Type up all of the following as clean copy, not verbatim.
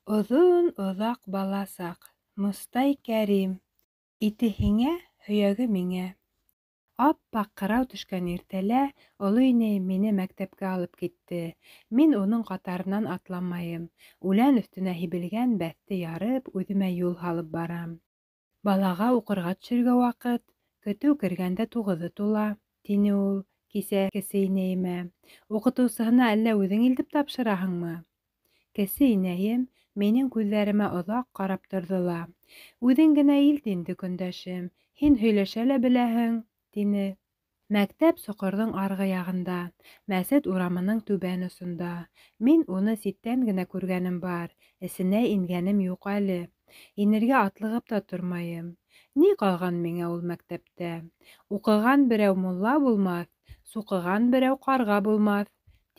Оҙон-оҙаҡ бала саҡ. Мостай Кәрим. Ите һиңә, һөйәге миңә. Ап-аҡ ҡырау төшкән иртәлә оло инәйем мине мәктәпкә алып китте. Мин уның ҡатарынан атламайым. Үлән өҫтөнә һибелгән бәҫте ярып, үҙемә юл һалып барам. Балаға уҡырға төшөргә ваҡыт, көтөү кергәндә туғыҙы тула, тине ул кисә кесе инәйемә. Уҡытыусыһына әллә үҙең илтеп тапшыраһыңмы? Кесе инәйем минең күҙҙәремә оҙаҡ ҡарап торҙо ла: "Үҙең генә илт инде, көндәшем, һин һөйләшә лә беләһең", тине. Мәктәп соҡорҙоң арғы яғында, мәсет урамының түбән осонда. Мин уны ситтән генә күргәнем бар, эсенә ингәнем юҡ әле. Инергә атлығып та тормайым. Ни ҡалған миңә ул мәктәптә? Уҡыған берәү мулла булмаҫ, суҡыған берәү ҡарға булмаҫ,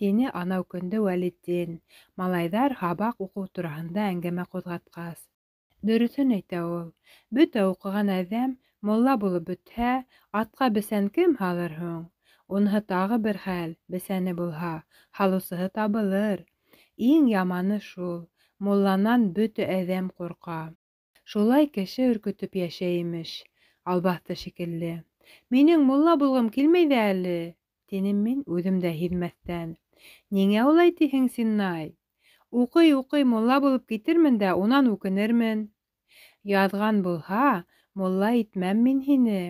тине анау көндө Вәлетдин, малайҙар һабаҡ уҡыу тураһында әңгәмә ҡуҙғатҡас. Дөрөҫөн әйтә ул. Бөтә уҡыған әҙәм мулла булып бөтһә, атҡа бесән кем һалыр һуң? Уныһы тағы бер хәл, бесәне булһа, һалыусыһы табылыр. Иң яманы шул, мулланан бөтә әҙәм ҡурҡа. Шулай кеше өркөтөп йәшәй, имеш, албаҫты шикелле. Минең мулла булғым килмәй ҙә әле, тинем мин үҙем дә һиҙмәҫтән. Ниңә улай тиһең, Синнай? Уҡый-уҡый мулла булып китермен дә унан үкенермен. Яҙған булһа, мулла итмәм мин һине,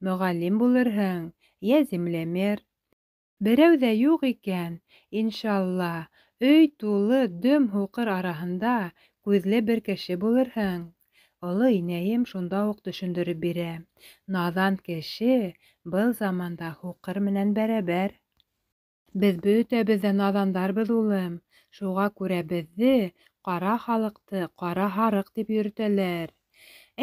мөғәллим булырһың, йә землемер. Берәү ҙә юҡ икән, иншалла, өй тулы дөм һуҡыр араһында күҙле бер кеше булырһың. Оло инәйем шунда уҡ төшөндөрөп бирә: Наҙан кеше был заманда һуҡыр менән бәрәбәр. Беҙ бөтәбеҙ ҙә наҙандарбыҙ, улым. Шуға күрә беҙҙе, ҡара халыҡты, ҡара һарыҡ тип йөрөтәләр.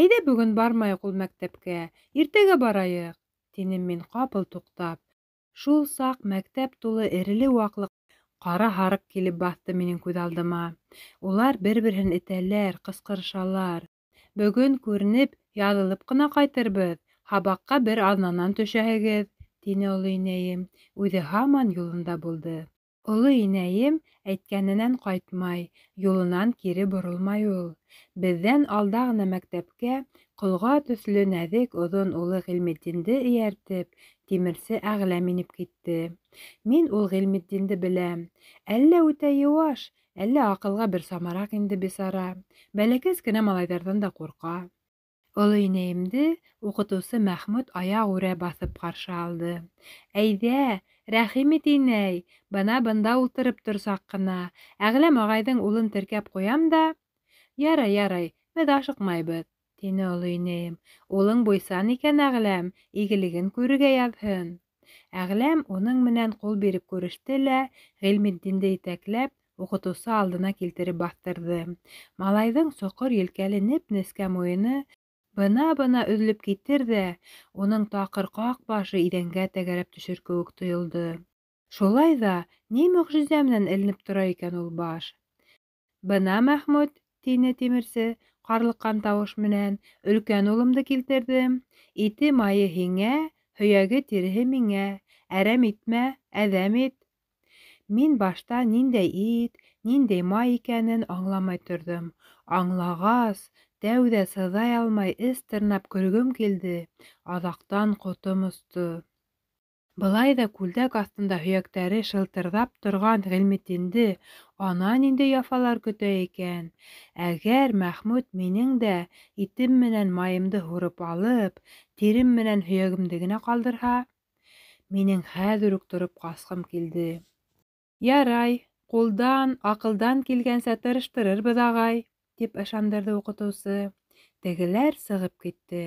Әйҙә бөгөн бармайыҡ ул мәктәпкә, иртәгә барайыҡ, тинем мин ҡапыл туҡтап. Шул саҡ мәктәп тулы эреле-ваҡлы ҡара һарыҡ килеп баҫты минең күҙ алдыма. Улар бер-береһен этәләр, ҡысҡырышалар. Бөгөн күренеп, яҙылып ҡына ҡайтырбыҙ, һабаҡҡа бер аҙнанан төшәһегеҙ, тине оло инәйем. Үҙе һаман юлында булды. Оло инәйем әйткәненән ҡайтмай, юлынан кире боролмай ул. Беҙҙән алда ғына мәктәпкә ҡолға төҫлө нәҙек оҙон улы Ғилметдинде эйәртеп, тимерсе Әғләм инеп китте. Мин ул Ғилметдинде беләм. Әллә үтә йыуаш, әллә аҡылға бер самараҡ инде бисара. Бәләкәс кенә малайҙарҙан да ҡурҡа. Оло инәйемде уҡытыусы Мәхмүт аяғүрә баҫып ҡаршы алды. Әйҙә, рәхим ит, инәй, бына бында ултырып тор саҡ ҡына. Әғләм ағайҙың улын теркәп ҡуям да. Ярай, ярай, беҙ ашыҡмайбыҙ, тине оло инәйем. Улың буйсан икән, Әғләм, игелеген күрергә яҙһын. Әғләм уның менән ҡул биреп күреште лә, Ғилметдинде етәкләп, уҡытыусы алдына килтереп баҫтырҙы. Малайҙың соҡор елкәле неп-нескә муйыны бына-бына өҙөлөп китер ҙә, уның таҡыр ҡаҡ башы иҙәнгә тәгәрәп төшөр кеүек тойолдо. Шулай ҙа ни мөғжизә менән эленеп тора икән ул баш? Бына, Мәхмүт, тине тимерсе ҡарлыҡҡан тауыш менән, өлкән улымды килтерҙем. Ите-майы һиңә, һөйәге-тиреһе миңә. Әрәм итмә, әҙәм ит. Мин башта ниндәй ит, ниндәй май икәнен аңламай торҙом. Аңлағас, тәүҙә сыҙай алмай эс тырнап көлгөм килде, аҙаҡтан ҡотом осто. Былай ҙа күлдәк аҫтында һөйәктәре шылтырҙап торған Ғилметдинде ана ниндәй яфалар көтә икән. Әгәр Мәхмүт минең дә итем менән майымды һурып алып, тирем менән һөйәгемде генә ҡалдырһа? Минең хәҙер үк тороп ҡасҡым килде. Ярай, ҡулдан, аҡылдан килгәнсә тырыштырырбыҙ, ағай, тип ышандырҙы уҡытыусы. Тегеләр сығып китте.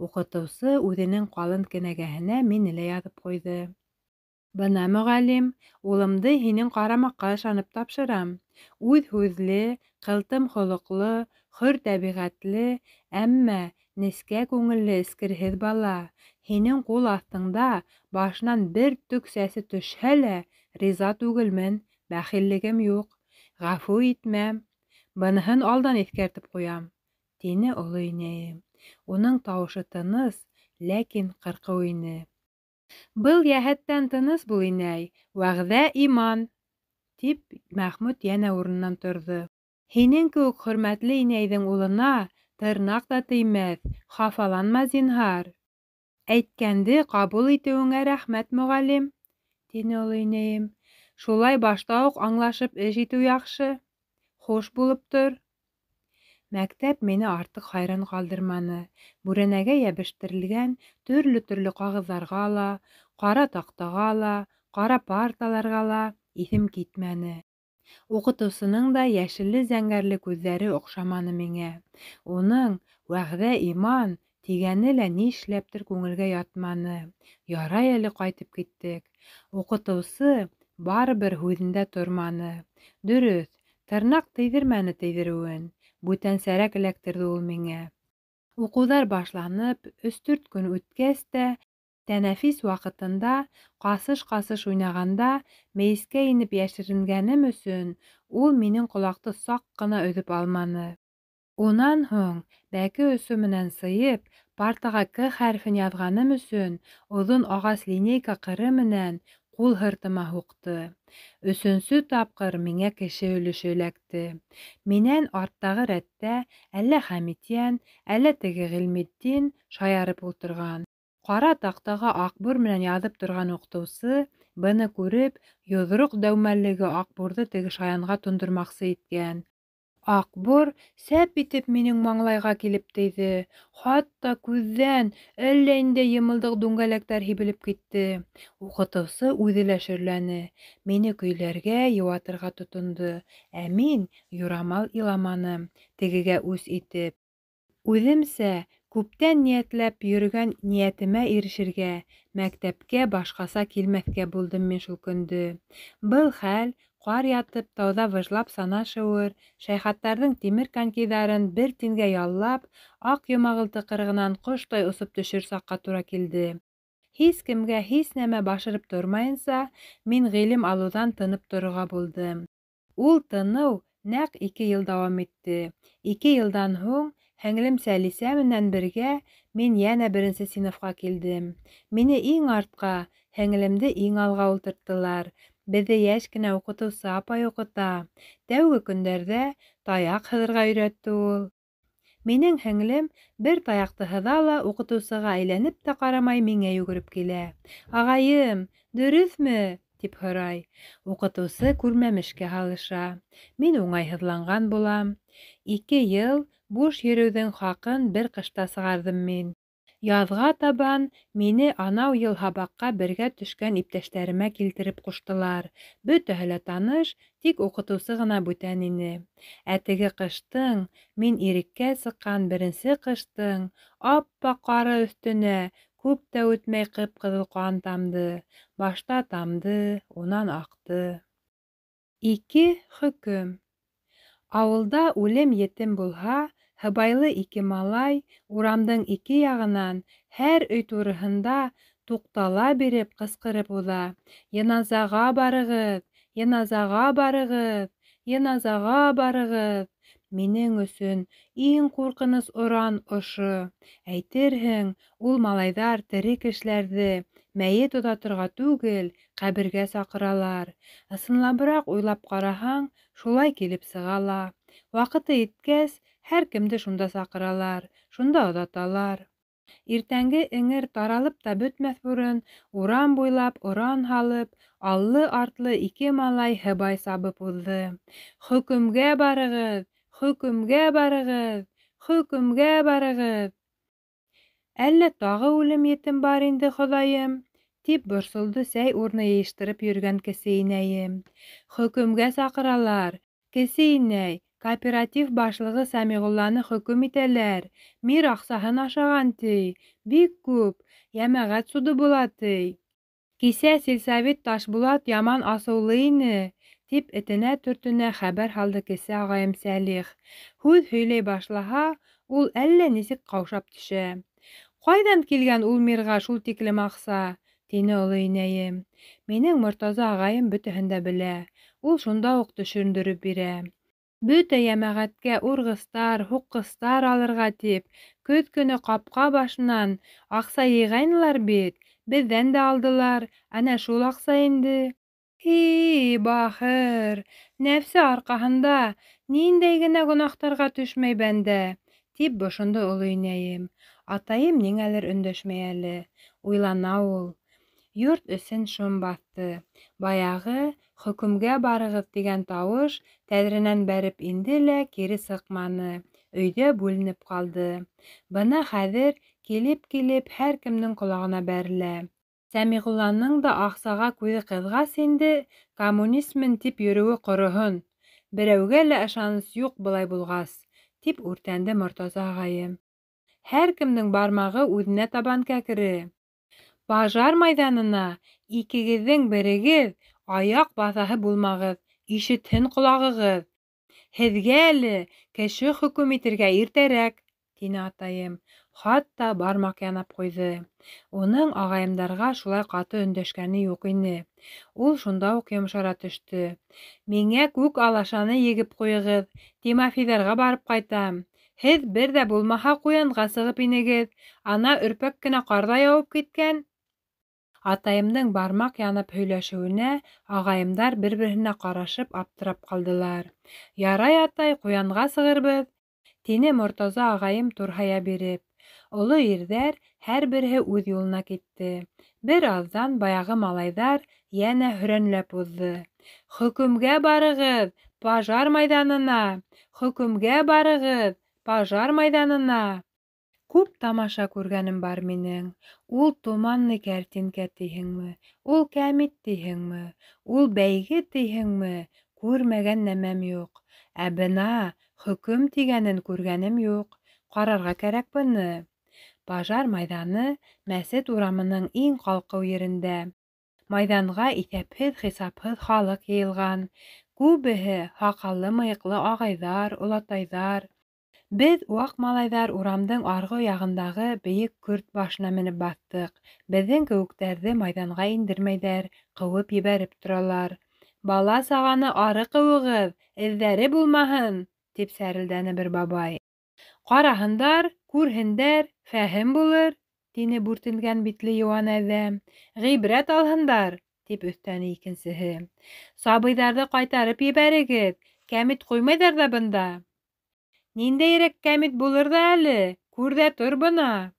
Уҡытыусы үҙенең ҡалын кенәгәһенә мине лә яҙып ҡуйҙы. Бына, мөғәллим, улымды һинең ҡарамаҡҡа ышанып тапшырам. Үҙ һүҙле, ҡылтым холоҡло, хөр тәбиғәтле, әммә нескә күңелле эскерһеҙ бала. Һинең ҡул аҫтыңда башынан бер төк сәсе төшһә лә, риза түгелмен, бәхиллегем юҡ. Ғәфү итмәм. Быныһын алдан иҫкәртеп ҡуям, тине оло инәйем. Уның тауышы тыныс, ләкин ҡырҡыу ине. Был йәһәттән тыныс бул, инәй, вәғәҙә иман, тип Мәхмүт йәнә урынынан торҙо. Һинең кеүек хөрмәтле инәйҙең улына тырнаҡ та теймәҫ, хафаланма, зинһар. Әйткәнде ҡабул итеүеңә рәхмәт, мөғәллим, тине оло инәйем. Шулай башта уҡ аңлашып эш итеү яҡшы. Хуш булып тор. Мәктәп мине артыҡ хайран ҡалдырманы. Бүрәнәгә йәбештерелгән төрлө-төрлө ҡағыҙҙарға ла, ҡара таҡтаға ла, ҡара парталарға ла иҫем китмәне. Уҡытыусының да йәшелле-зәңгәрле күҙҙәре оҡшаманы миңә. Уның «вәғәҙә иман» тигәне лә нишләптер күңелгә ятманы. Ярай әле ҡайтып киттек. Уҡытыусы барыбер һүҙендә торманы. Дөрөҫ, тырнаҡ тейҙермәне тейҙереүен. Бүтәнсәрәк эләктерҙе ул миңә. Уҡыуҙар башланып, өс-дүрт көн үткәс тә, тәнәфис ваҡытында ҡасыш-ҡасыш уйнағанда мейескә инеп йәшеренгәнем өсөн ул минең ҡолаҡты саҡ ҡына өҙөп алманы. Унан һуң бәке осо менән сыйып, партаға «К» хәрефен яҙғаным өсөн оҙон ағас линейка ҡыры менән ҡул һыртыма һуҡты. Өсөнсө тапҡыр миңә кеше өлөшө эләкте. Минән арттағы рәттә әллә Хәмитйән, әллә теге Ғилметдин шаярып ултырған. Ҡара таҡтаға аҡбур менән яҙып торған уҡытыусы, быны күреп, йоҙроҡ дәүмәллеге аҡбурҙы теге шаянға тондормаҡсы иткән. Аҡбур сәп итеп минең маңлайға килеп тейҙе. Хатта күҙҙән әллә ниндәй йымылдыҡ дүңгәләктәр һибелеп китте. Уҡытыусы үҙе лә шөрләне. Мине көйләргә, йыуатырға тотондо. Ә мин юрамал иламаным, тегегә үс итеп. Үҙемсә, күптән ниәтләп йөрөгән ниәтемә ирешергә, мәктәпкә башҡаса килмәҫкә булдым мин шул көндө. Был хәл ҡар ятып, тауҙа выжлап сана шыуыр, Шәйхаттарҙың тимер конькиҙарын бер тингә яллап, Аҡ Йомағол тыҡрығынан ҡоштай осоп төшөр саҡҡа тура килде. Һис кемгә һис нәмә башырып тормайынса, мин ғилем алыуҙан тынып торорға булдым. Ул тыныу нәҡ ике йыл дауам итте. Ике йылдан һуң һеңлем Сәлисә менән бергә мин йәнә беренсе синыфҡа килдем. Мине иң артҡа, һеңлемде иң алға ултырттылар. Беҙҙе йәш кенә уҡытыусы апай уҡыта. Тәүге көндәрҙә таяҡ һыҙырға өйрәтте ул. Минең һеңлем бер таяҡты һыҙа ла уҡытыусыға әйләнеп тә ҡарамай миңә йүгереп килә. «Ағайым, дөрөҫмө?» тип һорай. Уҡытыусы күрмәмешкә һалыша. Мин уңайһыҙланған булам. Ике йыл буш йөрөүҙең хаҡын бер ҡышта сығарҙым мин. Яҙға табан мине анау йыл һабаҡҡа бергә төшкән иптәштәремә килтереп ҡуштылар. Бөтәһе лә таныш, тик уҡытыусы ғына бүтән ине. Ә теге ҡыштың, мин иреккә сыҡҡан беренсе ҡыштың, ап-аҡ ҡары өҫтөнә күп тә үтмәй ҡып-ҡыҙыл ҡан тамды. Башта тамды, унан аҡты. Ике хөкөм. Ауылда үлем-етем булһа, һыбайлы ике малай урамдың ике яғынан һәр өй тураһында туҡтала биреп ҡысҡырып уҙа: «Йыназаға барығыҙ! Йыназаға барығыҙ! Йыназаға барығыҙ!» Минең өсөн иң ҡурҡыныс оран ошо. Әйтерһең, ул малайҙар тере кешеләрҙе мәйет оҙатырға түгел, ҡәбергә саҡыралар. Ысынлабыраҡ уйлап ҡараһаң, шулай килеп сыға ла. Ваҡыты еткәс, һәр кемде шунда саҡыралар, шунда оҙаталар. Иртәнге эңер таралып та бөтмәҫ борон, урам буйлап оран һалып, аллы-артлы ике малай һыбай сабып уҙҙы. «Хөкөмгә барығыҙ! Хөкөмгә барығыҙ! Хөкөмгә барығыҙ!» «Әллә тағы үлем-етем бар инде, Хоҙайым?» тип борсолдо сәй урыны йыйыштырып йөрөгән кесе инәйем. «Хөкөмгә саҡыралар! Кесе инәй, кооператив башлығы Сәмиғулланы хөкөм итәләр. Мир аҡсаһын ашаған, ти. Бик күп. Йәмәғәт суды була, ти. Кисә сельсовет Ташбулат яман асыулы ине», тип этенә-төртөнә хәбәр һалды кесе ағайым Сәлих. Һүҙ һөйләй башлаһа, ул әллә нисек ҡаушап төшә. «Ҡайҙан килгән ул мирға шул тиклем аҡса?» тине оло инәйем. Минең Мортаза ағайым бөтәһен дә белә. Ул шунда уҡ төшөндөрөп бирә. Бөтә йәмәғәткә урғыстар, һуҡҡыстар алырға тип, көҙ көнө ҡапҡа башынан аҡса йыйғайнылар бит, беҙҙән дә алдылар, әнә шул аҡса инде. Һи, бахыр, нәфсе арҡаһында ниндәй генә гонаһтарға төшмәй бәндә, тип бошондо оло инәйем. Атайым ниңәлер өндәшмәй әле, уйлана ул. Йорт эсен шом баҫты. Баяғы хөкөмгә барығыҙ тигән тауыш тәҙрәнән бәреп инде лә кире сыҡманы, өйҙә бүленеп ҡалды. Бына хәҙер килеп-килеп һәр кемдең ҡолағына бәрелә. Сәмиғулланың да аҡсаға күҙе ҡыҙғас инде, коммунисмын тип йөрөүе ҡороһон. Берәүгә лә ышаныс юҡ былай булғас, тип үртәнде Мортаза ағайым. Һәр кемдең бармағы үҙенә табан кәкре. Пожар майҙанына икегеҙҙең берегеҙ аяҡ баҫаһы булмағыҙ, ишетһен ҡолағығыҙ. Һеҙгә әле кеше хөкөм итергә иртәрәк, тине атайым. Хатта бармаҡ янап ҡуйҙы. Уның ағайымдарға шулай ҡаты өндәшкәне юҡ ине. Ул шунда уҡ йомшара төштө. Миңә күк алашаны егеп ҡуйығыҙ, Тимофейҙарға барып ҡайтам. Һеҙ бер ҙә булмаһа ҡуянға сығып инегеҙ. Ана өрпәк кенә ҡарҙа яуып киткән. Атайымдың бармаҡ янып һөйләшеүенә ағайымдар бер-береһенә ҡарашып аптырап ҡалдылар. Ярай, атай, ҡуянға сығырбыҙ, тине Мортаза ағайым турһая биреп. Оло ирҙәр һәр береһе үҙ юлына китте. Бер аҙҙан баяғы малайҙар йәнә һөрәнләп уҙҙы. Хөкөмгә барығыҙ, пожар майҙанына! Хөкөмгә барығыҙ, пожар майҙанына! Күп тамаша күргәнем бар минең. Ул томанный кәртинкә тиһеңме, ул кәмит тиһеңме, ул бәйге тиһеңме, күрмәгән нәмәм юҡ. Ә бына хөкөм тигәнен күргәнем юҡ. Ҡарарға кәрәк быны. Пожар майҙаны мәсет урамының иң ҡалҡыу ерендә. Майҙанға иҫәпһеҙ-хисапһыҙ халыҡ йыйылған. Күбеһе һаҡаллы-мыйыҡлы ағайҙар, олатайҙар. Беҙ, ваҡ малайҙар, урамдың арғы яғындағы бейек көрт башына менеп баҫтыҡ. Беҙҙең кеүектәрҙе майҙанға индермәйҙәр, ҡыуып ебәреп торалар. Бала-сағаны ары ҡыуығыҙ, эҙҙәре булмаһын, тип сәрелдәне бер бабай. Ҡараһындар, күрһендәр, фәһем булыр, тине бүртенгән битле йыуан әҙәм. Ғибрәт алһындар, тип өҫтәне икенсеһе. Сабыйҙарҙы ҡайтарып ебәрегеҙ, кәмит ҡуймайҙар ҙа бында. Ниндәйерәк кәмит булыр ҙа әле, күр ҙә тор бына.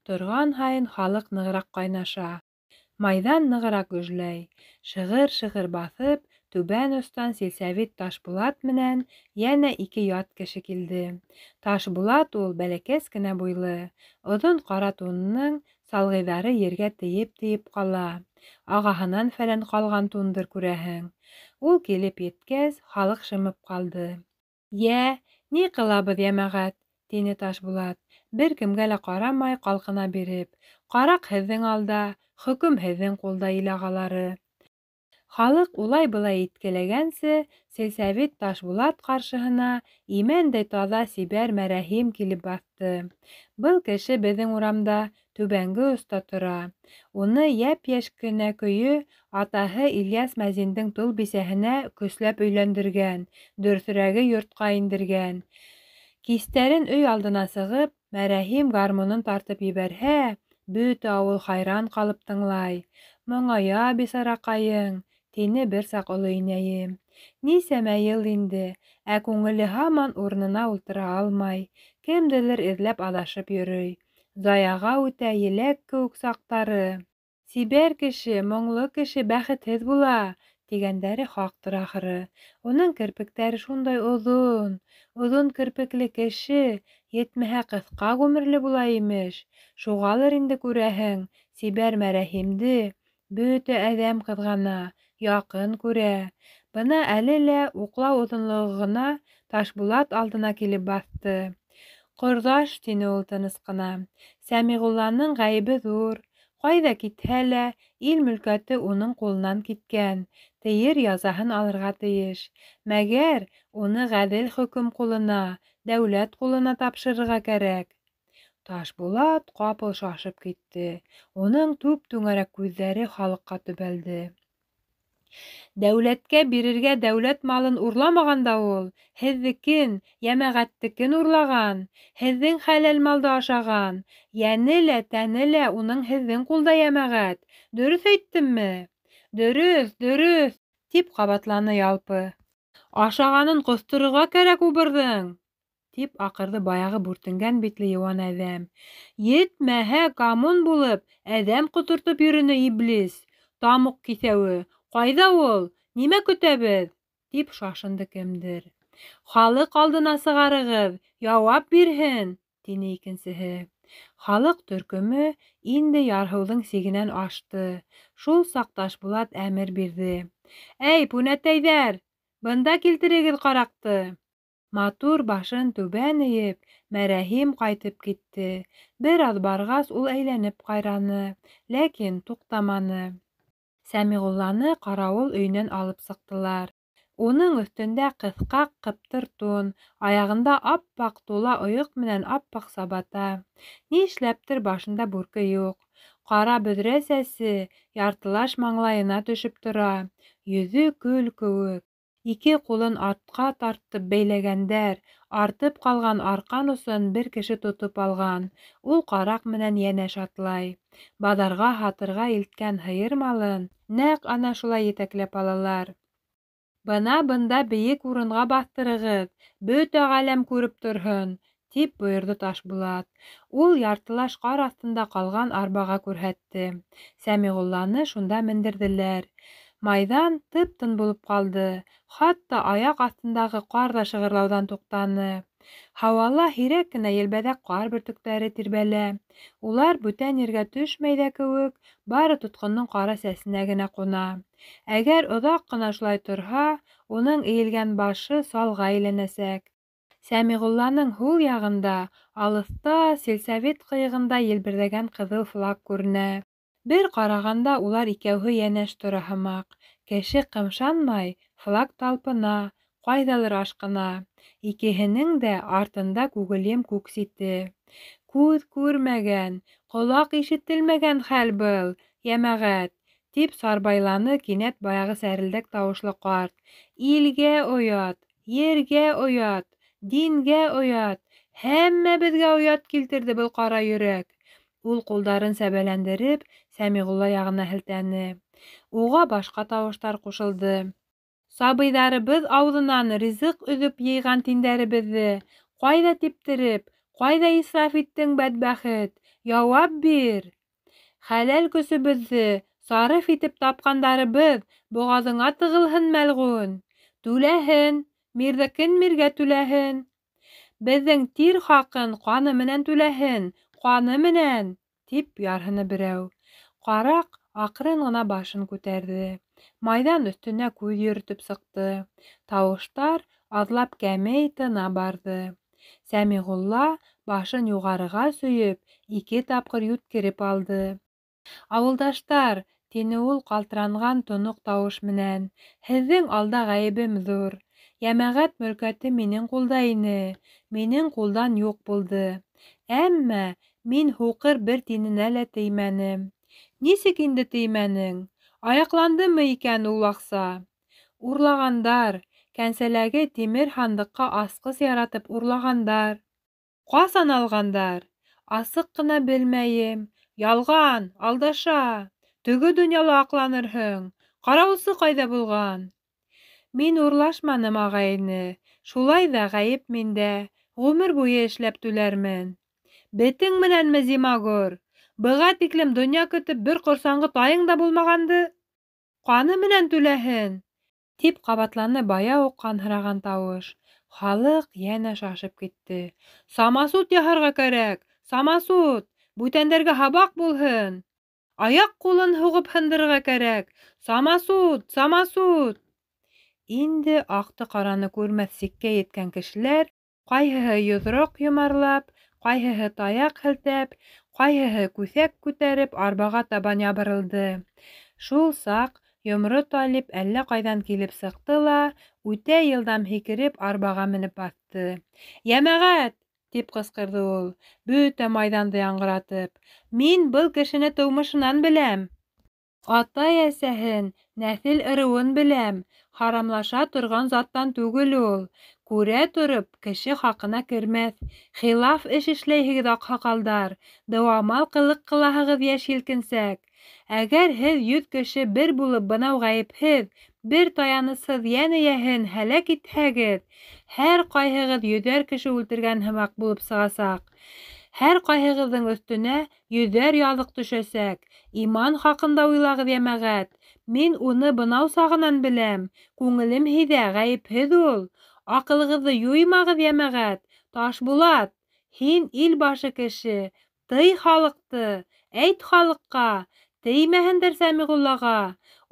Торған һайын халыҡ нығыраҡ ҡайнаша. Майҙан нығыраҡ гөжләй. Шығыр-шығыр баҫып, түбән остан силсәвит Ташбулат менән йәнә ике ят кеше килде. Ташбулат ул бәләкәс кенә буйлы, оҙон ҡара тунының салғыйҙары ергә тейеп-тейеп ҡала. Ағаһынан фәлән ҡалған тундыр, күрәһең. Ул килеп еткәс, халыҡ шымып ҡалды. Йә, ни ҡылабыҙ, йәмәғәт? Тине Ташбулат, бер кемгә лә ҡарамай ҡалҡына биреп. Ҡараҡ һеҙҙең алда, хөкөм һеҙҙең ҡулда, ил ағалары. Халыҡ улай-былай иткеләгәнсе, силсәвит Ташбулат ҡаршыһына имәндәй таҙа сибәр Мәрәһим килеп баҫты. Был кеше беҙҙең урамда түбәнге оста тора. Уны йәп-йәш кенә көйө атаһы Ильяс мәзиндең тол бисәһенә көсләп өйләндергән, дөрөҫөрәге йортҡа индергән. Кистәрен өй алдына сығып, Мәрәһим гармунын тартып ебәрһә, бөтә ауыл хайран ҡалып тыңлай. Моңая бисараҡайың, тине бер саҡ оло инәйем. Нисәмә йыл инде, ә күңеле һаман урынына ултыра алмай, кемделер эҙләп аҙашып йөрөй. Заяға үтә еләк кеүек саҡтары. Сибәр кеше, моңло кеше бәхетһеҙ була, тигәндәре хаҡтыр ахыры. Уның керпектәре шундай оҙон, оҙон керпекле кеше, етмәһә ҡыҫҡа ғүмерле була имеш. Шуғалыр инде күрәһең, сибәр Мәрәһимде бөтә әҙәм ҡыҙғана, яҡын күрә. Бына әле лә уҡлау оҙонлоғо ғына Ташбулат алдына килеп баҫты. Ҡорҙаш, тине ул тыныс ҡына, Сәмиғулланың ғәйебе ҙур. Ҡайҙа китһә лә, ил мөлкәте уның ҡулынан киткән, тейер язаһын алырға тейеш. Мәгәр уны ғәҙел хөкөм ҡулына, дәүләт ҡулына тапшырырға кәрәк. Ташбулат ҡапыл шашып китте. Уның түп-түңәрәк күҙҙәре халыҡҡа төбәлде. Дәүләткә бирергә дәүләт малын урламаған да ул, һеҙҙекен, йәмәғәттекен урлаған, һеҙҙең хәләл малды ашаған, йәне лә, тәне лә уның һеҙҙең ҡулда, йәмәғәт. Дөрөҫ әйттемме? Дөрөҫ, дөрөҫ! Тип ҡабатланы Ялпы. Ашағанын ҡоҫторорға кәрәк убырҙың! Тип аҡырҙы баяғы бүртенгән битле йыуан әҙәм. Етмәһә, коммун булып, әҙәм ҡотортоп йөрөнө иблис. Тамуҡ киҫәүе. Ҡайҙа ул? Нимә көтәбеҙ? Тип шашынды кемдер. Халыҡ алдына сығарығыҙ, яуап бирһен, тине икенсеһе. Халыҡ төркөмө инде ярһыуҙың сигенән ашты. Шул саҡ Ташбулат әмер бирҙе. Эй, пүнәтәйҙәр, бында килтерегеҙ ҡараҡты! Матур башын түбән эйеп, Мәрәһим ҡайтып китте. Бер аҙ барғас, ул әйләнеп ҡараны, ләкин туҡтаманы. Сәмиғулланы ҡарауыл өйөнән алып сыҡтылар. Уның өҫтөндә ҡыҫҡаҡ ҡыптыр тун, аяғында ап-аҡ тула ойоҡ менән ап-аҡ сабата. Ни эшләптер башында бүрке юҡ. Ҡара бөҙрә сәсе яртылаш маңлайына төшөп тора, йөҙө көл кеүек. Ике ҡулын артҡа тартып бәйләгәндәр, артып ҡалған арҡан осон бер кеше тотоп алған, ул ҡараҡ менән йәнәш атлай. Баҙарға һатырға илткән һыйыр малын нәҡ ана шулай етәкләп алалар. Бына бында бейек урынға баҫтырығыҙ, бөтә ғаләм күреп торһон, тип бойорҙо Ташбулат. Ул яртылаш ҡар аҫтында ҡалған арбаға күрһәтте. Сәмиғулланы шунда мендерҙеләр. Майҙан тып-тын булып ҡалды, хатта аяҡ аҫтындағы ҡар ҙа шығырлауҙан туҡтаны. Һауала һирәк кенә елбәҙәк ҡар бөртөктәре тирбәлә. Улар бүтән ергә төшмәй ҙә кеүек, бары тотҡондоң ҡара сәсенә генә ҡуна. Әгәр оҙаҡ ҡына шулай торһа, уның эйелгән башы салға әйләнәсәк. Сәмиғулланың һул яғында, алыҫта, сельсовет ҡыйығында елберҙәгән ҡыҙыл флаг күренә. Бер ҡарағанда улар икәүһе йәнәш тора һымаҡ. Кеше ҡымшанмай, флаг талпына, ҡайҙалыр ашҡына. Икеһенең дә артында күгелйем күк сите. Күҙ күрмәгән, ҡолаҡ ишетелмәгән хәл был, йәмәғәт, тип сарбайланы кинәт баяғы сәрелдәк тауышлы ҡарт. Илгә оят, ергә оят, дингә оят, һәммәбеҙгә оят килтерҙе был ҡара йөрәк. Ул ҡулдарын сәбәләндереп, Сәмиғулла яғына һелтәне. Уға башҡа тауыштар ҡушылды. Сабыйҙарыбыҙ ауыҙынан ризыҡ өҙөп йыйған тиндәребеҙҙе ҡайҙа типтереп, ҡайҙа исраф иттең, бәдбәхет? Яуап бир! Хәләл көсөбөҙҙө сарыф итеп тапҡандарыбыҙ боғаҙыңа тығылһын, мәлғүн! Түләһен, мирҙекен миргә түләһен! Беҙҙең тир хаҡын ҡаны менән түләһен, ҡаны менән! Тип ярһыны берәү. Ҡараҡ аҡрын ғына башын күтәрҙе. Майҙан өҫтөнә күҙ йөрөтөп сыҡты. Тауыштар аҙлап кәмей, тына барҙы. Сәмиғулла башын юғарыға сөйөп, ике тапҡыр йүткереп алды. Ауылдаштар, тине ул ҡалтыранған тоноҡ тауыш менән, һеҙҙең алда ғәйебем ҙур. Йәмәғәт мөлкәте минең ҡулда ине, минең ҡулдан юҡ булды. Әммә мин һуҡыр бер тиненә лә теймәнем. Нисек инде теймәнең? Аяҡландымы икән ул аҡса? Урлағандар, кәнсәләге тимер һандыҡҡа асҡыс яратып урлағандар. Ҡасан алғандар? Асыҡ ҡына белмәйем. Ялған, алдаша. Теге донъяла аҡланырһың. Ҡарауылсы ҡайҙа булған? Мин урлашманым, ағай-эне. Шулай ҙа ғәйеп миндә. Ғүмер буйы эшләп түләрмен. Бетең менәнме, зимагур? Быға тиклем донъя көтөп бер ҡорсаңғы тайың да булмағанды. Ҡаны менән түләһен! Тип ҡабатланы бая уҡ ҡанһыраған тауыш. Халыҡ йәнә шашып китте. Самосуд яһарға кәрәк! Самосуд! Бүтәндәргә һабаҡ булһын! Аяҡ ҡулын һуғып һындырырға кәрәк! Самосуд! Самосуд! Инде аҡты-ҡараны күрмәҫ сиккә еткән кешеләр ҡайһыһы йоҙроҡ йомарлап, ҡайһыһы таяҡ һелтәп, ҡайһыһы күҫәк күтәреп арбаға табан ябырылды. Шул саҡ Йомро Талип әллә ҡайҙан килеп сыҡты ла, үтә йылдам һикереп арбаға менеп баҫты. Йәмәғәт! Тип ҡысҡырҙы ул, бөтә майҙанды яңғыратып. Мин был кешене тыумышынан беләм. Атай-әсәһен, нәҫел-ырыуын беләм. Харамлаша торған заттан түгел ул. Күрә тороп, кеше хаҡына кермәҫ. Хилаф эш эшләйһегеҙ, аҡһаҡалдар, дыуамал ҡылыҡ ҡылаһығыҙ, йәш елкенсәк. Әгәр һеҙ 100 кеше бер булып бынау ғәйепһеҙ, бер таянысһыҙ йән эйәһен һәләк итһәгеҙ, һәр ҡайһығыҙ 100 кеше үлтергән һымаҡ булып сығасаҡ. Һәр ҡайһығыҙҙың өҫтөнә 100 яҙыҡ төшәсәк. Иман хаҡында уйлағыҙ, йәмәғәт. Мин уны бынау сағынан беләм. Күңелем һиҙә, ғәйепһеҙ ул. Аҡылығыҙҙы юймағыҙ, йәмәғәт. Ташбулат, һин ил башы кеше. Тый халыҡты, әйт халыҡҡа, теймәһендәр Сәмиғуллаға.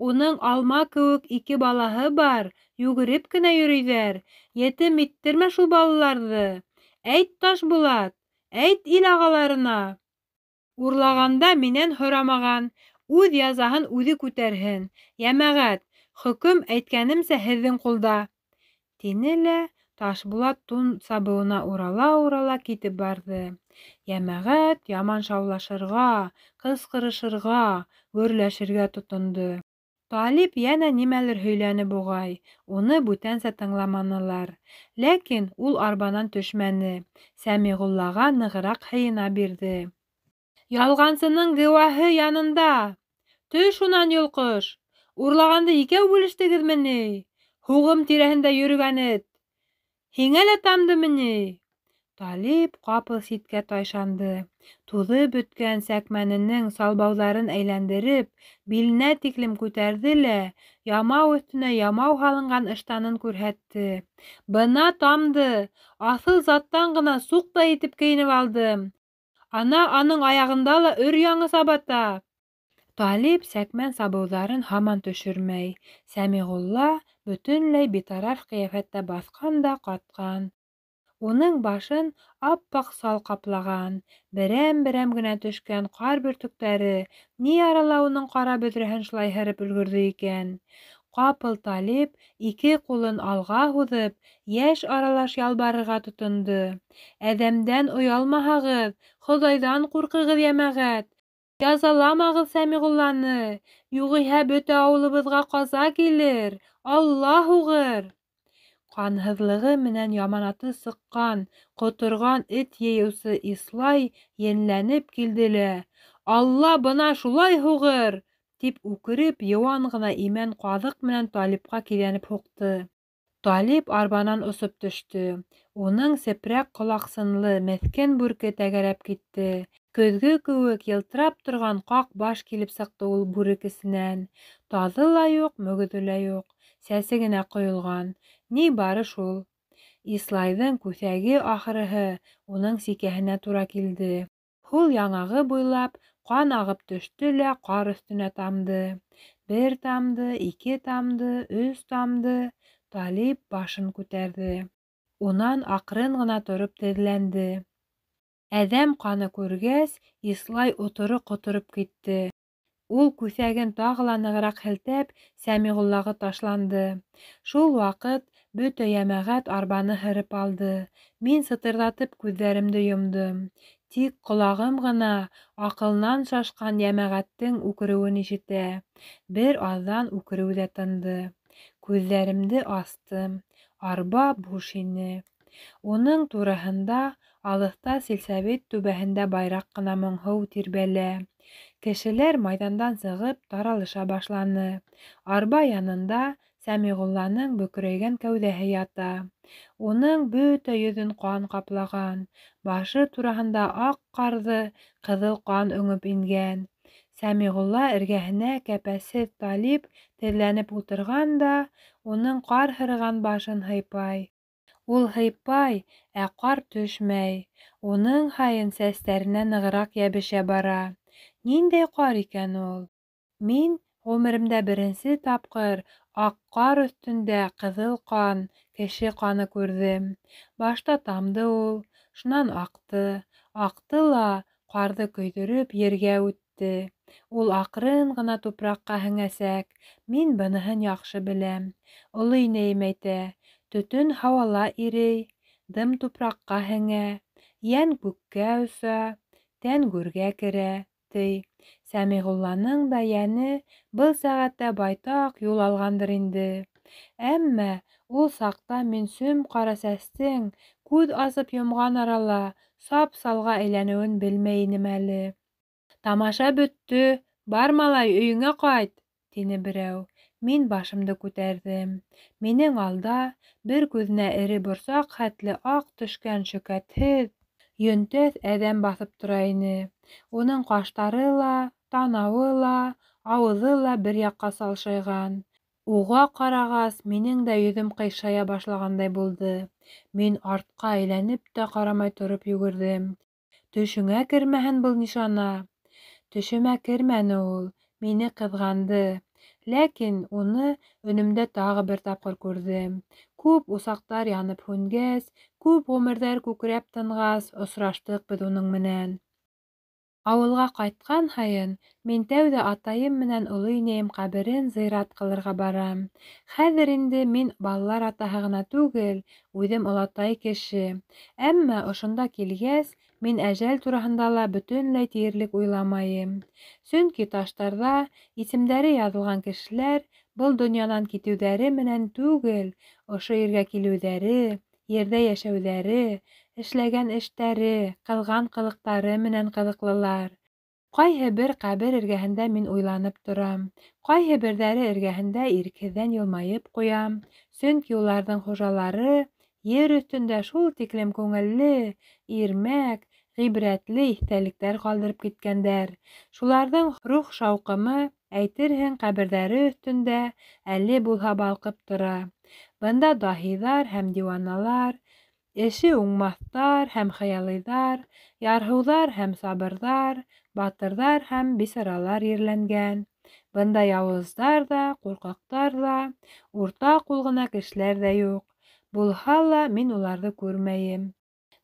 Уның алма кеүек 2 балаһы бар, йүгереп кенә йөрөйҙәр. Етем иттермә шул балаларҙы. Әйт, Ташбулат, әйт ил ағаларына. Урлағанда минән һорамаған, үҙ язаһын үҙе күтәрһен. Йәмәғәт, хөкөм әйткәнемсә һеҙҙең ҡулда, тине лә Ташбулат тун сабыуына урала-урала китеп барҙы. Йәмәғәт яман шаулашырға, ҡысҡырышырға, гөрләшергә тотондо. Талип йәнә нимәлер һөйләне буғай, уны бүтәнсә тыңламанылар. Ләкин ул арбанан төшмәне, Сәмиғуллаға нығыраҡ һыйына бирҙе. Ялғансының геуаһы янында! Төш унан, йолҡош! Урлағанды икәү бүлештегеҙме ни? Һуғым тирәһендә йөрөгән эт! Һиңә лә тамдымы ни? Талип ҡапыл ситкә тайшанды. Туҙып бөткән сәкмәненең салбауҙарын әйләндереп, биленә тиклем күтәрҙе лә, ямау өҫтөнә ямау һалынған ыштанын күрһәтте. Бына тамды! Аҫыл заттан ғына суҡ та итеп кейенеп алдым. Ана аның аяғында ла өр-яңы сабата. Талип сәкмән сабыуҙарын һаман төшөрмәй. Сәмиғулла бөтөнләй битараф ҡиәфәттә баҫҡан да ҡатҡан. Уның башын аппаҡ сал ҡаплаған, берәм-берәм генә төшкән ҡар бөртөктәре ни арала уның ҡара бөҙрәһен шулай һырып өлгөрҙө икән? Ҡапыл Талип ике ҡулын алға һуҙып, йәш аралаш ялбарырға тотондо. Әҙәмдән оялмаһағыҙ, Хоҙайҙан ҡурҡығыҙ, йәмәғәт. Язаламағыҙ Сәмиғулланы, юғиһә бөтә ауылыбыҙға ҡаза килер, Алла һуғыр. Ҡанһыҙлығы менән яманаты сыҡҡан, ҡоторған эт йыйыусы Ислай енләнеп килде лә, Алла бына шулай һуғыр, тип үкереп, йыуан ғына имән ҡаҙыҡ менән Талипҡа киҙәнеп һуҡты. Талип арбанан осоп төштө. Уның сепрәк ҡолаҡсынлы меҫкен бүрке тәгәрәп китте. Көҙгө кеүек йылтырап торған ҡаҡ баш килеп сыҡты ул бүрек эсенән. Таҙы ла юҡ, мөгөҙө лә юҡ, сәсе генә ҡойолған. Ни бары шул. Ислайҙың күҫәге ахырыһы уның сикәһенә тура килде. Һул яңағы буйлап ҡан ағып төштө лә ҡар өҫтөнә тамды. Бер тамды, ике тамды, өс тамды. Талип башын күтәрҙе. Унан аҡрын ғына тороп теҙләнде. Әҙәм ҡаны күргәс, Ислай оторо ҡотороп китте. Ул күҫәген тағы ла нығыраҡ һелтәп, Сәмиғуллаға ташланды. Шул ваҡыт бөтә йәмәғәт арбаны һырып алды. Мин сытырҙатып күҙҙәремде йомдом. Тик ҡолағым ғына аҡылынан шашҡан йәмәғәттең үкереүен ишетә. Бер аҙҙан үкереү ҙә тынды. Күҙҙәремде астым. Арба буш ине. Уның тураһында алыҫта силсәбит түбәһендә байраҡ ҡына моңһоу тирбәлә. Кешеләр майҙандан сығып таралыша башланы. Арба янында Сәмиғулланың бөкрәйгән кәүҙәһе ята. Уның бөтә йөҙөн ҡан ҡаплаған, башы тураһында аҡ ҡарҙы ҡыҙыл ҡан өңөп ингән. Сәмиғулла эргәһенә кәпәсһеҙ Талип теҙләнеп ултырған да, уның ҡар һырыған башын һыйпай. Ул һыйпай, ә ҡар төшмәй. Уның һайын сәстәренә нығыраҡ йәбешә бара. Ниндәй ҡар икән ул? Мин ғүмеремдә беренсе тапҡыр аҡ ҡар өҫтөндә ҡыҙыл ҡан, кеше ҡаны күрҙем. Башта тамды ул, шунан аҡты. Аҡты ла ҡарҙы көйҙөрөп ергә үтте. Ул аҡрын ғына тупраҡҡа һеңәсәк. Мин быныһын яҡшы беләм. Оло инәйем әйтә, төтөн һауала ирей, дым тупраҡҡа һеңә, йән күккә оса, тән гүргә керә, ти. Сәмиғулланың да йәне был сәғәттә байтаҡ юл алғандыр инде. Әммә ул саҡта мин сөм-ҡара сәстең күҙ асып йомған арала сап-салға әйләнеүен белмәй инем әле. Тамаша бөттө, бар, малай, өйөңә ҡайт, тине берәү. Мин башымды күтәрҙем. Минең алда бер күҙенә эре борсаҡ хәтле аҡ төшкән шөкәтһеҙ, йөнтәҫ әҙәм баҫып тора ине. Уның ҡаштары ла, танауы ла, ауыҙы ла бер яҡҡа салшайған. Уға ҡарағас, минең дә йөҙөм ҡыйшая башлағандай булды. Мин артҡа әйләнеп тә ҡарамай тороп йүгерҙем. Төшөңә кермәһен был нишана. Төшөмә кермәне ул, мине ҡыҙғанды. Ләкин уны өнөмдә тағы бер тапҡыр күрҙем. Күп усаҡтар янып һүнгәс, күп ғүмерҙәр күкрәп тынғас, осраштыҡ беҙ уның менән. Ауылға ҡайтҡан һайын мин тәүҙә атайым менән оло инәйем ҡәберен зыярат ҡылырға барам. Хәҙер инде мин балалар атаһы ғына түгел, үҙем олатай кеше. Әммә ошонда килгәс, мин әжәл тураһында ла бөтөнләй тиерлек уйламайым. Сөнки таштарҙа исемдәре яҙылған кешеләр был донъянан китеүҙәре менән түгел, ошо ергә килеүҙәре, ерҙә йәшәүҙәре, эшләгән эштәре, ҡылған ҡылыҡтары менән ҡыҙыҡлылар. Ҡайһы бер ҡәбер эргәһендә мин уйланып торам, ҡайһы берҙәре эргәһендә ирекһеҙҙән йылмайып ҡуям, сөнки уларҙың хужалары ер өҫтөндә шул тиклем күңелле, ирмәк, ғибрәтле иҫтәлектәр ҡалдырып киткәндәр. Шуларҙың рух шауҡымы, әйтерһең, ҡәберҙәре өҫтөндә әле булһа балҡып тора. Бында даһиҙар һәм диуаналар, эше уңмаҫтар һәм хыялыйҙар, ярһыуҙар һәм сабырҙар, батырҙар һәм бисаралар ерләнгән. Бында яуыздар ҙа, ҡурҡаҡтар ҙа, урта ҡул ғына кешеләр ҙә юҡ. Булһа ла мин уларҙы күрмәйем.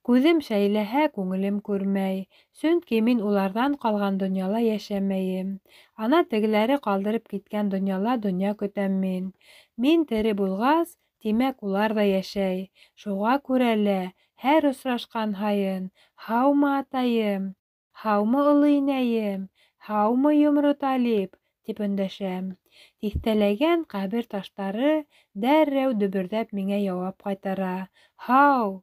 Күҙем шәйләһә, күңелем күрмәй, сөнки мин уларҙан ҡалған донъяла йәшәмәйем. Ана тегеләре ҡалдырып киткән донъяла донъя көтәм мин. Мин тере булғас, тимәк, улар ҙа йәшәй. Шуға күрә лә һәр осрашҡан һайын: «Һаумы, атайым? Һаумы, оло инәйем? Һаумы, Йомро Талип?» – тип өндәшәм. Тиҫтәләгән ҡәбер таштары дәррәү дөбөрҙәп миңә яуап ҡайтара: «Һау!»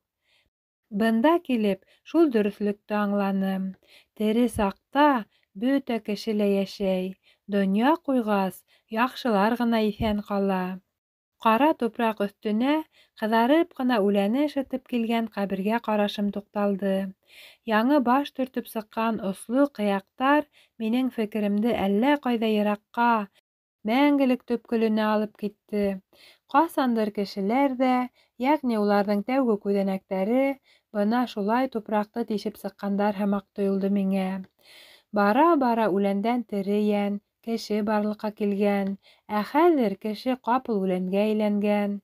Бында килеп, шул дөрөҫлөктө аңланым: тере саҡта бөтә кеше лә йәшәй, донъя ҡуйғас, яҡшылар ғына иҫән ҡала. Ҡара тупраҡ өҫтөнә ҡыҙарып ҡына үләне шытып килгән ҡәбергә ҡарашым туҡталды. Яңы баш төртөп сыҡҡан осло ҡыяҡтар минең фекеремде әллә ҡайҙа йыраҡҡа, мәңгелек төпкөлөнә алып китте. Ҡасандыр кешеләр ҙә, йәғни уларҙың тәүге күҙәнәктәре, бына шулай тупраҡты тишеп сыҡҡандар һымаҡ тойолдо миңә. Бара-бара үләндән тере йән, кеше барлыҡҡа килгән, ә хәҙер кеше ҡапыл үләнгә әйләнгән.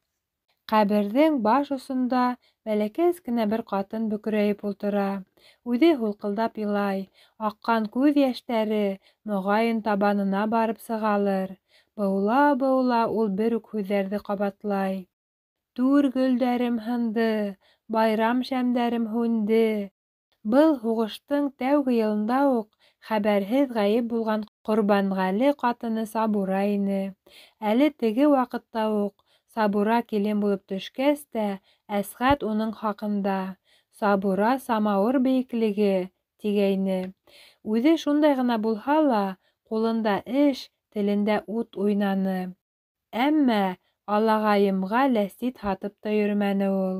Ҡәберҙең баш осонда бәләкәс кенә бер ҡатын бөкөрәйеп ултыра. Үҙе һулҡылдап илай, аҡҡан күҙ йәштәре, моғайын, табанына барып сығалыр. Быуыла-быуыла ул бер үк һүҙҙәрҙе ҡабатлай: «Түр гөлдәрем һынды, байрам шәмдәрем һүнде». Был һуғыштың тәүге йылында уҡ хәбәрһеҙ ғәйеп булған Ҡорбанғәле ҡатыны Сабура ине. Әле теге ваҡытта уҡ, Сабура килен булып төшкәс тә, Әсғәт уның хаҡында: «Сабура самауыр бейеклеге», – тигәйне. Үҙе шундай ғына булһа ла, ҡулында эш, телендә ут уйнаны. Әммә алағайымға ләстит һатып та йөрөмәне ул.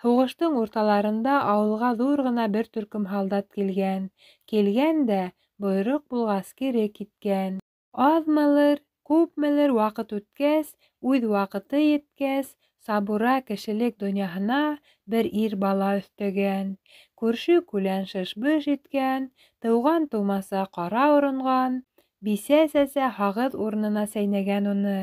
Һуғыштың урталарында ауылға ҙур ғына бер төркөм һалдат килгән. Килгән дә, бойороҡ булғас, кире киткән. Аҙмылыр, күпмелер ваҡыт үткәс, үҙ ваҡыты еткәс, Сабура кешелек донъяһына бер ир бала өҫтәгән. Күрше-күлән шыш-быш иткән, тыуған-тыумаса ҡара оронған, бисә-сәсә һағыҙ урынына сәйнәгән уны.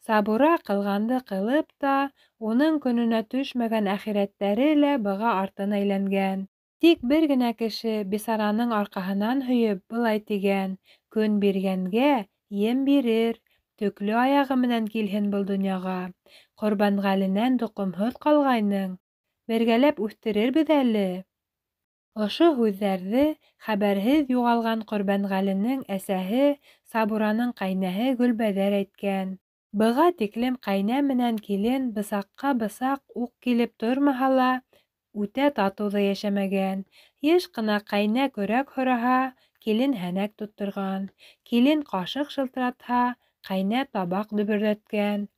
Сабура ҡылғанды ҡылып та, уның көнөнә төшмәгән әхирәттәре лә быға артын әйләнгән. Тик бер генә кеше бисараның арҡаһынан һөйөп былай тигән: «Көн биргәнгә ем бирер, төклө аяғы менән килһен был донъяға. Ҡорбанғәленән тоҡомһоҙ ҡалғайның, бергәләп үҫтерербеҙ әле». Ошо һүҙҙәрҙе хәбәрһеҙ юғалған Ҡорбанғәленең әсәһе, Сабураның ҡәйнәһе Гөлбәҙәр әйткән. Быға тиклем ҡәйнә менән килен бысаҡҡа бысаҡ уҡ килеп тормаһа ла, үтә татыу ҙа йәшәмәгән. Йыш ҡына ҡәйнә көрәк һораһа, килен һәнәк тотторған, килен ҡашыҡ шылтыратһа, ҡәйнә табаҡ дөбөрләткән.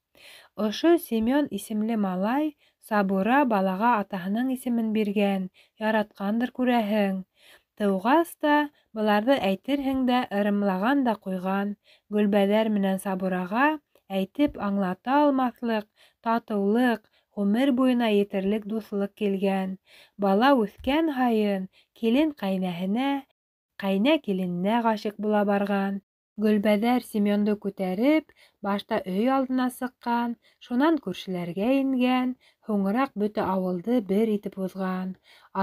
Ошо Семен исемле малай Сабура балаға атаһының исемен биргән, яратҡандыр, күрәһең. Тыуғас та, быларҙы әйтерһең дә ырымлаған да ҡуйған, Гөлбәҙәр менән Сабураға әйтеп аңлата алмаҫлыҡ татыулыҡ, ғүмер буйына етерлек дуҫлыҡ килгән. Бала үҫкән һайын килен ҡәйнәһенә, ҡәйнә килененә ғашиҡ була барған. Гөлбәҙәр Семенды күтәреп, башта өй алдына сыҡҡан, шунан күршеләргә ингән, һуңыраҡ бөтә ауылды бер итеп уҙған.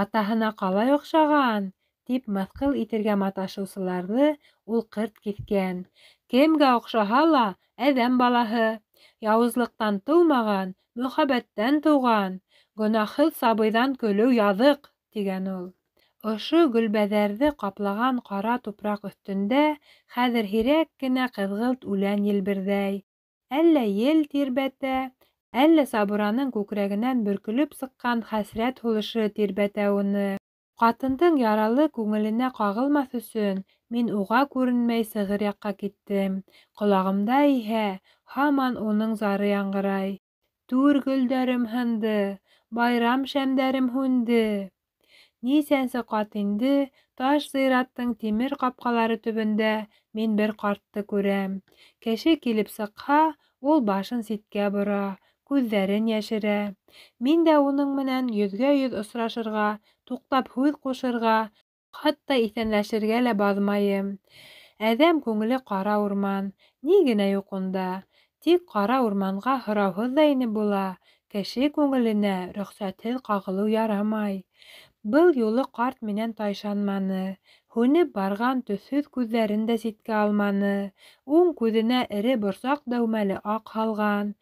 Атаһына ҡалай оҡшаған, тип мыҫҡыл итергә маташыусыларҙы ул ҡырт киҫкән. Кемгә оҡшаһа ла, әҙәм балаһы. Яуызлыҡтан тыумаған, мөхәббәттән тыуған. Гонаһһыҙ сабыйҙан көлөү яҙыҡ, тигән ул. Ошо Гөлбәҙәрҙе ҡаплаған ҡара тупраҡ өҫтөндә хәҙер һирәк кенә ҡыҙғылт үлән елберҙәй. Әллә ел тирбәтә, әллә Сабураның күкрәгенән бөркөлөп сыҡҡан хәсрәт һулышы тирбәтә уны. Ҡатындың яралы күңеленә ҡағылмаҫ өсөн мин уға күренмәй сығыр яҡҡа киттем. Ҡолағымда иһә һаман уның зары яңғырай. Түр гөлдәрем һынды, байрам шәмдәрем һүнде. Нисәнсе ҡат инде таш зыяраттың тимер ҡапҡалары төбөндә мин бер ҡартты күрәм. Кеше килеп сыҡһа, ул башын ситкә бора, күҙҙәрен йәшерә. Мин дә уның менән йөҙгә-йөҙ осрашырға, туҡтап һүҙ ҡушырға, хатта иҫәнләшергә лә баҙмайым. Әҙәм күңеле ҡара урман, ни генә юҡ унда. Тик ҡара урманға һорауһыҙ ҙа инеп була, кеше күңеленә рөхсәтһеҙ ҡағылыу ярамай. Был юлы ҡарт минән тайшанманы, һүнеп барған төҫһөҙ күҙҙәрен дә ситкә алманы. Уң күҙенә эре борсаҡ дәүмәле аҡ һалған.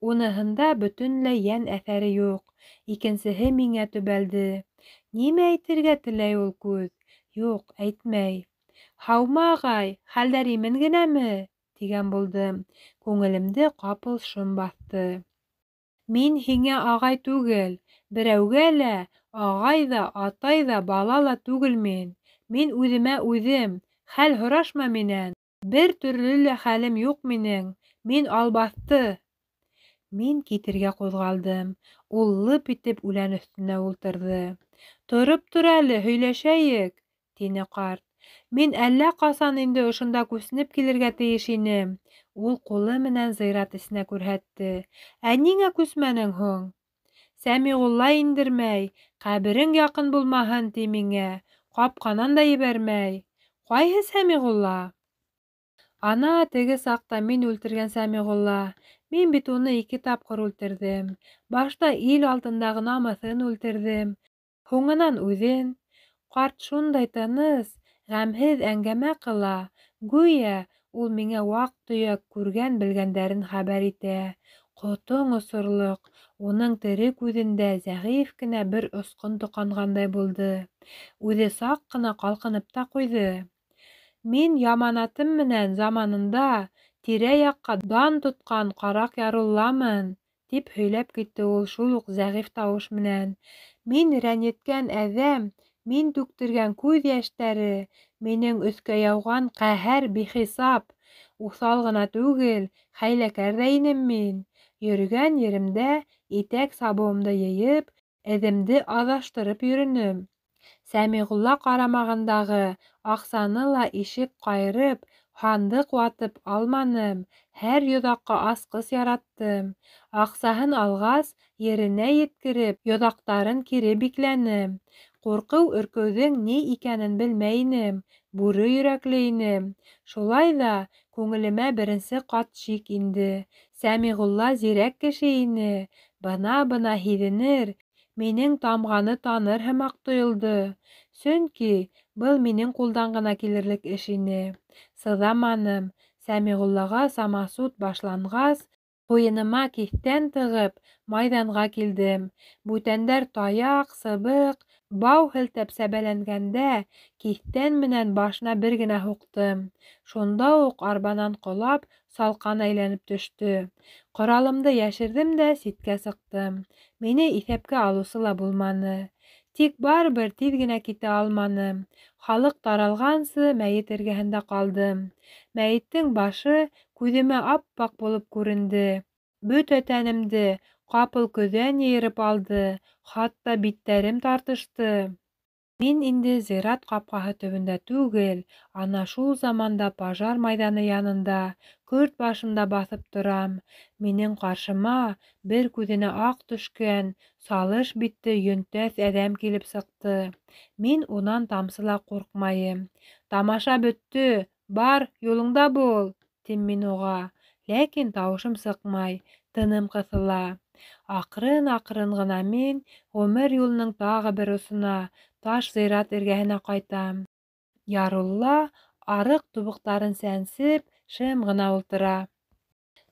Уныһында бөтөнләй йән әҫәре юҡ. Икенсеһе миңә төбәлде. Нимә әйтергә теләй ул күҙ? Юҡ, әйтмәй. Һаумы, ағай, хәлдәр имен генәме? Тигән булдым. Күңелемде ҡапыл шом баҫты. Мин һиңә ағай түгел, берәүгә лә ағай ҙа, атай ҙа, бала ла түгел мин. Мин үҙемә үҙем, хәл һорашма минән. Бер төрлө лә хәлем юҡ минең. Мин албаҫты. Мин китергә ҡуҙғалдым. Ул лып итеп үлән өҫтөнә ултырҙы. Тороп тор әле, һөйләшәйек, тине ҡарт. Мин әллә ҡасан инде ошонда күсенеп килергә тейеш инем. Ул ҡулы менән зыярат эсенә күрһәтте. Ә ниңә күсмәнең һуң? Сәмиғулла индермәй, ҡәберең яҡын булмаһын, ти миңә, ҡапҡанан да ебәрмәй. Ҡайһы Сәмиғулла? Ана теге саҡта мин үлтергән Сәмиғулла. Мин бит уны 2 тапҡыр үлтерҙем. Башта ил алдындағы намыҫын үлтерҙем, һуңынан үҙен. Ҡарт шундай тыныс, ғәмһеҙ әңгәмә ҡыла, гүйә ул миңә ваҡ-төйәк күргән-белгәндәрен хәбәр итә. Ҡотоң осорлоҡ, уның тере күҙендә зәғиф кенә бер осҡон тоҡанғандай булды. Үҙе саҡ ҡына ҡалҡынып та ҡуйҙы. Мин яманатым менән заманында тирә-яҡҡа дан тотҡан Ҡараҡ Ярулламын, тип һөйләп китте ул шул уҡ зәғиф тауыш менән. Мин рәнйеткән әҙәм, мин түктергән күҙ йәштәре, минең өҫкә яуған ҡәһәр бихисап. Уҫал ғына түгел, хәйләкәр ҙә инем мин. Йөрөгән еремдә итәк сабыуымды йыйып, эҙемде аҙаштырып йөрөнөм. Сәмиғулла ҡарамағындағы аҡсаны ла ишек ҡайырып, һандыҡ ватып алманым, һәр йоҙаҡҡа асҡыс яраттым. Аҡсаһын алғас, еренә еткереп, йоҙаҡтарын кире бикләнем. Ҡурҡыу-өркөүҙең ни икәнен белмәй инем, бүре йөрәкле инем. Шулай ҙа күңелемә беренсе ҡат шик инде. Сәмиғулла зирәк кеше ине, бына-бына һиҙенер, минең тамғаны таныр һымаҡ тойолдо. Сөнки был минең ҡулдан ғына килерлек эш ине. Сыҙаманым, Сәмиғуллаға самосуд башланғас, Ҡуйыныма киҫтән тығып, майҙанға килдем. Бүтәндәр таяҡ, сыбыҡ, бау һелтәп сәбәләнгәндә, киҫтән менән башына бер генә һуҡтым. Шунда уҡ арбанан ҡолап, салҡан әйләнеп төштө. Ҡоралымды йәшерҙем дә ситкә сыҡтым. Мине иҫәпкә алыусы ла булманы. Тик барыбер тиҙ генә китә алманым. Халыҡ таралғансы мәйет эргәһендә ҡалдым. Мәйеттең башы күҙемә ап-аҡ булып күренде. Бөтә тәнемде ҡапыл көҙән йыйырып алды, хатта биттәрем тартышты. Мин инде зират ҡапҡаһы төбөндә түгел, ана шул заманда пожар майҙаны янында, көрт башында баҫып торам. Минең ҡаршыма бер күҙенә аҡ төшкән, салыш битте йөнтәҫ әҙәм килеп сыҡты. Мин унан тамсы ла ҡурҡмайым. Тамаша бөттө, бар, юлыңда бул, тим мин уға. Ләкин тауышым сыҡмай, тыным ҡыҫыла. Аҡрын-аҡрын ғына мин ғүмер юлының тағы бер осона, таш зыйрат эргәһенә ҡайтам. Ярулла арыҡ тубыҡтарын сәнсеп, шым ғына ултыра.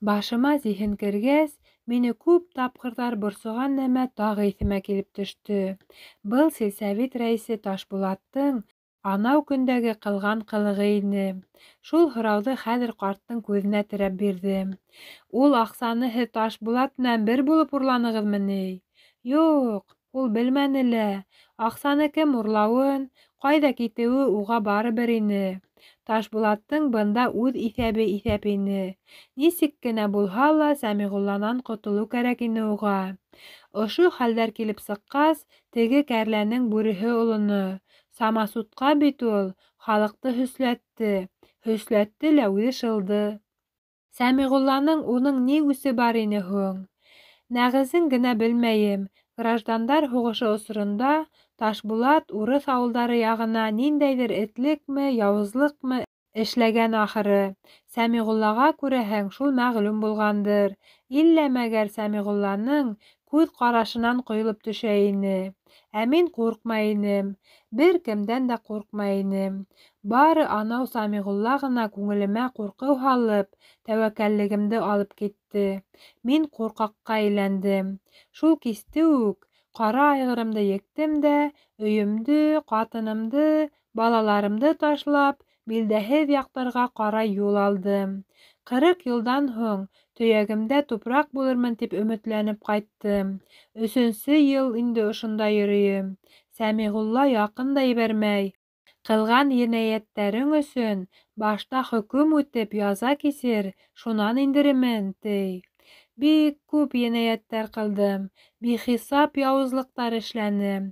Башыма зиһен кергәс, мине күп тапҡырҙар борсоған нәмә тағы иҫемә килеп төштө. Был сельсовет рәйесе Ташбулаттың анау көндәге ҡылған ҡылығы ине. Шул һорауҙы хәҙер ҡарттың күҙенә терәп бирҙем. Ул аҡсаны һеҙ Ташбулат менән бер булып урланығыҙмы ни? Юҡ, ул белмәне лә. Аҡсаны кем урлауын, ҡайҙа китеүе уға барыбер ине. Ташбулаттың бында үҙ иҫәбе иҫәп ине. Нисек кенә булһа ла Сәмиғулланан ҡотолоу кәрәк ине уға. Ошо хәлдәр килеп сыҡҡас, теге кәрләнең бүреһе олоно. Самасутҡа бит ул халыҡты һөсләтте, һөсләтте лә үҙе шылды. Сәмиғулланың уның ни үсе бар ине һуң? Нәғезен генә белмәйем. Граждандар һуғышы осоронда Ташбулат урыҫ ауылдары яғына ниндәйҙер этлекме, яуызлыҡмы эшләгән ахыры. Сәмиғуллаға, күрәһең, шул мәғлүм булғандыр. Иллә мәгәр Сәмиғулланың күҙ ҡарашынан ҡойолоп төшә ине. Ә мин ҡурҡмай инем. Бер кемдән дә ҡурҡмай инем. Бары анау Сәмиғулла ғына күңелемә ҡурҡыу һалып, тәүәккәллегемде алып китте. Мин ҡурҡаҡҡа әйләндем. Шул кисте үк ҡара айғырымды ектем дә, өйөмдө, ҡатынымды, балаларымды ташлап, билдәһеҙ яҡтарға ҡарай юл алдым. 40 йылдан һуң төйәгемдә тупраҡ булырмын тип өмөтләнеп ҡайттым. 3-нсө йыл инде ошонда йөрөйөм. Сәмиғулла яҡын да ебәрмәй. Ҡылған енәйәттәрең өсөн башта хөкөм үтеп яза кисер, шунан индеремен, ти. Бик күп енәйәттәр ҡылдым, бихисап яуызлыҡтар эшләнем.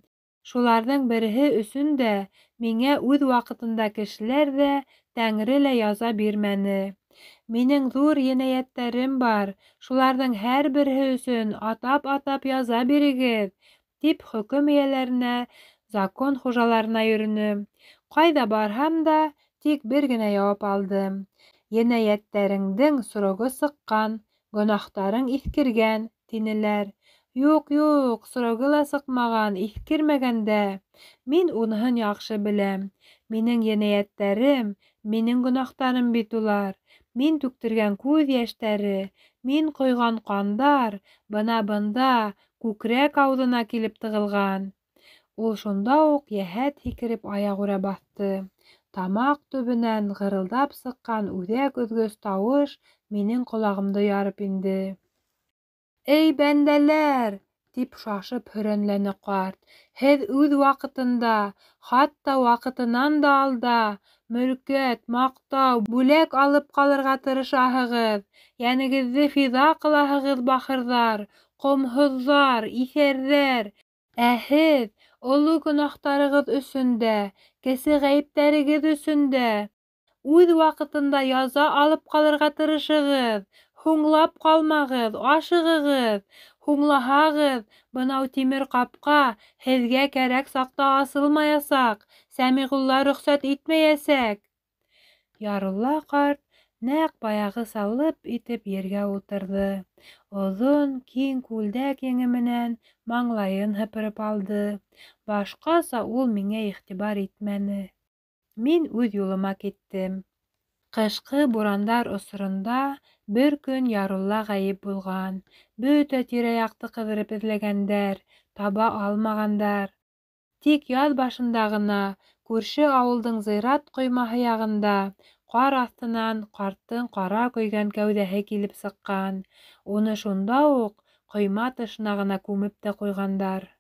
Шуларҙың береһе өсөн дә миңә үҙ ваҡытында кешеләр ҙә, тәңре лә яза бирмәне. Минең ҙур енәйәттәрем бар, шуларҙың һәр береһе өсөн атап-атап яза бирегеҙ, тип хөкөм эйәләренә, закон хужаларына йөрөнөм. Ҡайҙа барһам да, тик бер генә яуап алдым. Енәйәттәреңдең срогы сыҡҡан, гонаһтарың иҫкергән, тинеләр. Юҡ, юҡ, срогы ла сыҡмаған, иҫкермәгән дә. Мин уныһын яҡшы беләм. Минең енәйәттәрем, минең гонаһтарым бит улар. Мин түктергән күҙ йәштәре, мин ҡойған ҡандар бына бында күкрәк ауыҙына килеп тығылған. Ул шунда уҡ йәһәт һикереп аяғүрә баҫты. Тамаҡ төбөнән ғырылдап сыҡҡан үҙәк өҙгөс тауыш минең ҡолағымды ярып инде. Эй, бәндәләр! Тип шашып һөрәнләне ҡарт. Һеҙ үҙ ваҡытында, хатта ваҡытынан да алда, мөлкәт, маҡтау, бүләк алып ҡалырға тырышаһығыҙ. Йәнегеҙҙе фиҙа ҡылаһығыҙ, бахырҙар, ҡомһоҙҙар, иҫәрҙәр. Ә һеҙ оло гонаһтарығыҙ өсөн дә, кесе ғәйептәрегеҙ өсөн дә үҙ ваҡытында яза алып ҡалырға тырышығыҙ. Һуңлап ҡалмағыҙ, ашығығыҙ. Һуңлаһағыҙ, бынау тимер ҡапҡа һеҙгә кәрәк саҡта асылмаясаҡ, Сәмиғулла рөхсәт итмәйәсәк. Ярулла ҡарт нәҡ баяғыса лып итеп ергә ултырҙы. Оҙон, киң күлдәк еңе менән маңлайын һыпырып алды. Башҡаса ул миңә иғтибар итмәне. Мин үҙ юлыма киттем. Ҡышҡы бурандар осоронда бер көн Ярулла ғәйеп булған. Бөтә тирә-яҡты ҡыҙырып эҙләгәндәр, таба алмағандар. Тик яҙ башында ғына күрше ауылдың зыйрат ҡоймаһы яғында ҡар аҫтынан ҡарттың ҡара көйгән кәүҙәһе килеп сыҡҡан. Уны шунда уҡ ҡойма тышына ғына күмеп тә ҡуйғандар.